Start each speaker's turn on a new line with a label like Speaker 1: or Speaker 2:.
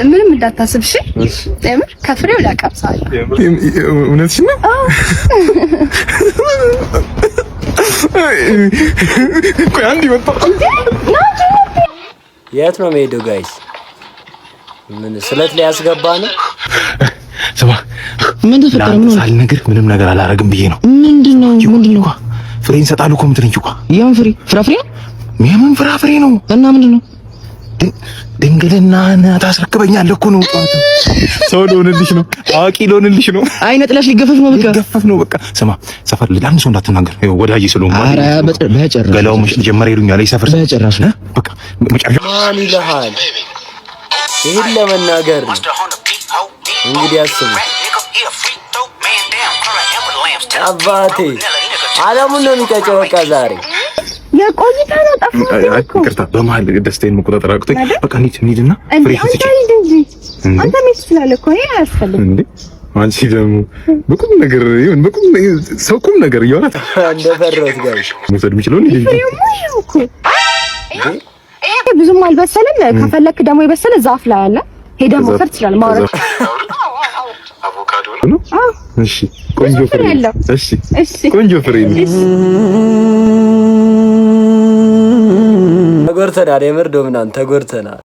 Speaker 1: ምንም እንዳታስብ እሺ። የምር ከፍሬው ላቀምሳለሁ።
Speaker 2: እውነትሽን ነው? ቆይ አንድ ይመጣ።
Speaker 3: የት ነው የሚሄደው guys? ምን ስለት ሊያስገባ ነው?
Speaker 2: ስማ፣
Speaker 4: ምን ተፈጠረ? ምን ሆነ?
Speaker 2: ሳልነግርህ ምንም ነገር አላረግም ብዬ ነው።
Speaker 4: ምንድነው? ምንድነው?
Speaker 2: ፍሬ እንሰጣለሁ እኮ የምትለኝ እኮ።
Speaker 4: የምን ፍሬ? ፍራፍሬ ነው?
Speaker 2: የምን ፍራፍሬ ነው?
Speaker 4: እና ምንድነው?
Speaker 2: ድንግልናህን ታስረክበኛለህ እኮ ነው። ሰው ልሆንልሽ ነው፣ አዋቂ ልሆንልሽ ነው።
Speaker 4: አይነ ጥላሽ ሊገፈፍ ነው። በቃ
Speaker 2: ሊገፈፍ ነው። በቃ ስማ፣ ሰፈር ለአንድ ሰው እንዳትናገር፣ ወዳጅ ስለሆንኩ።
Speaker 4: ኧረ በጭራሽ።
Speaker 2: ገላው መሸጥ ጀመረ ይሉኛል። ሰፈር
Speaker 4: በጭራሽ።
Speaker 2: በቃ መጨረሻ
Speaker 3: ማን ይልሃል? ይህን ለመናገር ነው እንግዲህ አስቡ። አባቴ አለሙን ነው የሚቀጨው። በቃ ዛሬ
Speaker 1: የቆይታ ነው ጠፋብኝ እኮ።
Speaker 2: ይቅርታ፣ በመሀል ደስታዬን መቆጣጠር አቅቶኝ። በቃ እንሂድ እንሂድና ፍሬ
Speaker 1: አንተ ሂድ እንጂ አንተ መሄድ ትችላለህ እኮ፣ ይሄ አያስፈልግም።
Speaker 2: እንዴ አንቺ ደግሞ በቁም ነገር ይሁን፣ በቁም ሰው ቁም ነገር እያወራት
Speaker 3: እንደፈራሁት guys።
Speaker 2: መውሰድ የሚችለው እንዴ?
Speaker 1: ፍሬውማ ይኸው እኮ፣ ይሄ ብዙም አልበሰለም። ከፈለክ ደግሞ የበሰለ ዛፍ ላይ አለ፣ ሄደህ መውሰድ ትችላለህ። ማውረድ
Speaker 2: ነው። እሺ ቆንጆ ፍሬ። እሺ ቆንጆ ፍሬ ነው።
Speaker 3: ተጎድተናል። የምር ዶምናን ተጎድተናል።